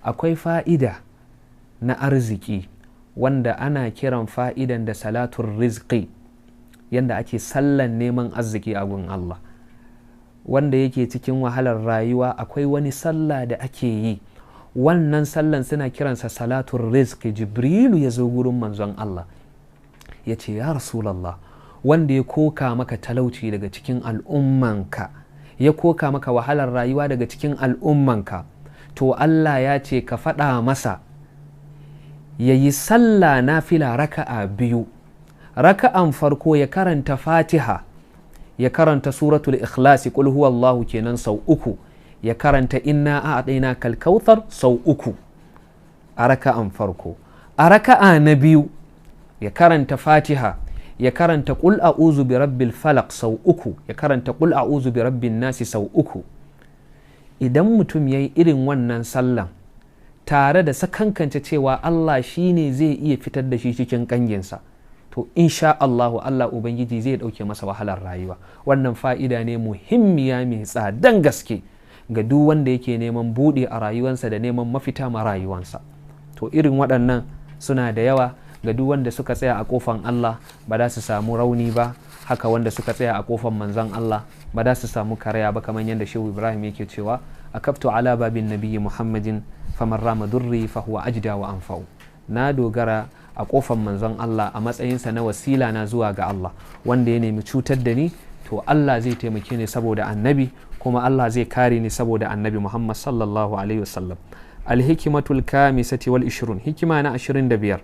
Akwai fa'ida na arziki wanda ana kiran fa'idan da salatun rizqi, yanda ake sallan neman arziki a gun Allah. Wanda yake cikin wahalar rayuwa, akwai wani sallah da ake yi. Wannan sallan suna kiransa salatun rizqi. Jibrilu ya zo gurin manzon Allah ya ce, ya Rasulallah, wanda ya koka maka talauci daga cikin al'ummanka, ya koka maka wahalar rayuwa daga cikin al'ummanka, to Allah ya ce ka faɗa masa ya yi sallah nafila raka'a biyu. Raka'an farko ya karanta Fatiha, ya karanta suratul Ikhlasi, qul huwallahu kenan, sau uku, ya karanta inna a'tayna kal kautsar sau uku a raka'an farko. A raka'a na biyu ya karanta Fatiha, ya karanta qul a'udhu bi rabbil falaq sau uku, ya karanta qul a'udhu bi rabbin nasi sau uku. Idan mutum ya yi irin wannan sallan tare da sakankance cewa Allah shine zai iya fitar da shi cikin kanginsa, to insha Allahu Allah Ubangiji zai ɗauke masa wahalar rayuwa. Wannan fa'ida ne muhimmiya mai tsadan gaske ga duk wanda yake neman buɗe a rayuwansa da neman mafita ma rayuwansa. To irin waɗannan suna da yawa. Ga duk wanda suka tsaya a kofan Allah, ba za su samu rauni ba. Haka wanda suka tsaya a kofan manzon Allah ba za su samu karaya ba, kamar yadda Shehu Ibrahim yake cewa, akaftu ala babin nabiyyi Muhammadin, faman rama durri fa huwa ajda wa anfa'u. Na dogara a kofan manzon Allah a matsayinsa na wasila na zuwa ga Allah. Wanda ya nemi cutar da ni, to Allah zai taimake ni saboda annabi, kuma Allah zai kare ni saboda annabi Muhammad sallallahu alaihi wasallam. Alhikimatul kamisati wal 20, hikima na 25.